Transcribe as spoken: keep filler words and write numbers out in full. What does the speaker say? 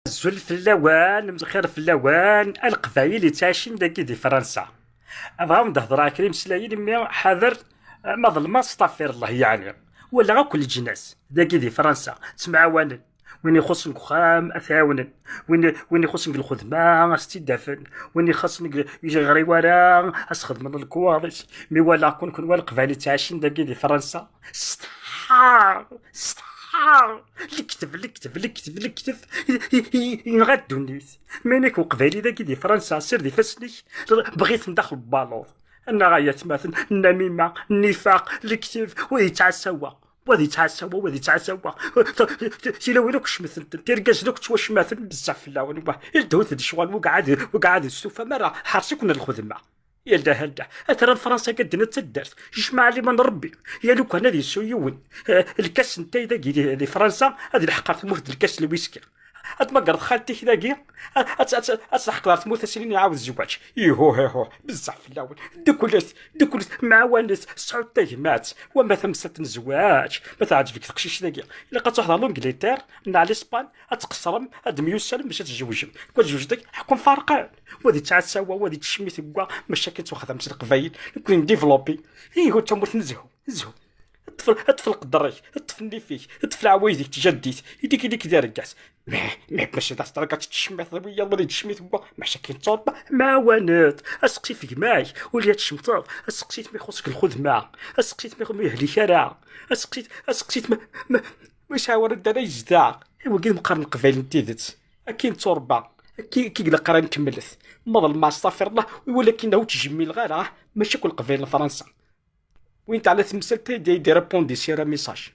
Azul fell-awen, mxir fell-awen, a Leqbayel yettɛicin dagi di Fransa. Abɣa ad d-hedreɣ kra imeslayen, imi ḥader, ma ḍelmeɣ, stafir llah, yeɛni. Walaɣ akk leǧnas dagi di Fransa ttemɛawanen. Win ixuṣṣen deg uxxam, ad t-ɛawnen. Win, win ixuṣṣen deg lxedma, ad s-tt-id-afen. Win ixuṣṣen deg, ur yeɣri wara, ad s-xedmen lekwaɣeḍ-is. Mi walaɣ-ken, kenwi a Leqbayel yettɛicin dagi di Fransa, setḥaɣ, setḥaɣ. Lekteb, lekteb, lekteb, lekteb. Yenɣa ddunit. Mi nekk uqbayli dagi di Fransa, sired ifassen-ik, bɣi-ten daxel n waluḍ. Annaɣ ay atmaten, nnamima, nnifaq, lekteb, ur yettɛassa wa. Wa d yettɛassa wa, wa d yettɛassa wa. Tilawin akk cemtent, tirgazen akk ttwacmaten, bezzaf fell-awen. Wa, ldehut d ccɣel, wegɛad, wegɛad testufam ara, ḥerṣ-iken lxedma. Yal da, yal da. Atran Fransa akka ddin d taddart. Jmaɛ liman n Rebbi. Ya lukan ad yessu yiwen, eh, lkas n tayda di, di Fransa, ad ilḥeq ar tmurt d lkas n lwiski. Ad tmagreḍ xalti-k dagi, ad, ad, ad, ad tleḥqeḍ ar tmurt, ad s-inin iɛawed zzwaǧ. Ihuh, ihuh, bezzaf fell-awen. Dduklet, dduklet, mɛawanet, sɛut tagmat. Wama tamsalt n zzwaǧ, ma teɛǧeb-ik teqcict-agi, ilaq ad truḥeḍ ar l'Angleterre, neɣ Lispan, ad tqeṣrem, ad d-myussalem bac ad tzewǧem. Nekk ad zewǧeɣ, ḥekkun farqen. Wa d yettɛassa wa, wa d yettcemmit wa, maca akken ttwaxdam s Leqbayel, nekkni ndivlupi. Ihi, d tamurt n zzhu, zzhu. Ṭṭef, ṭṭef lqedr-ik, ṭṭef nnif-ik, ṭṭef leɛwayed-ik n tjaddit, idik, idik d argaz. Meh, meh, maca d as-terga tettcemmiḍ wiyaḍ, wa d yettcemmit wa, maca akken tturba, mɛawanet. Aseqsit gma-k, ur li ad tcemteḍ, aseqsit mi ixuṣ deg lxedma, aseqsit mi, mi ur yehlik ara, aseqsit, aseqsit ma, ma, ma yesɛa wara d ara yezdeɣ. Wagi d meqqar n Leqbayel n tidet. Akin tturba, akin, akin ilaq ara nkemmlet. Ma ḍelmeɣ, astaɣfirullah, wala akin ur ttjemmileɣ ara, mačči akk Leqbayel n Fransa. Win teɛna temsalt ay d-, ay d-irapondis yir message.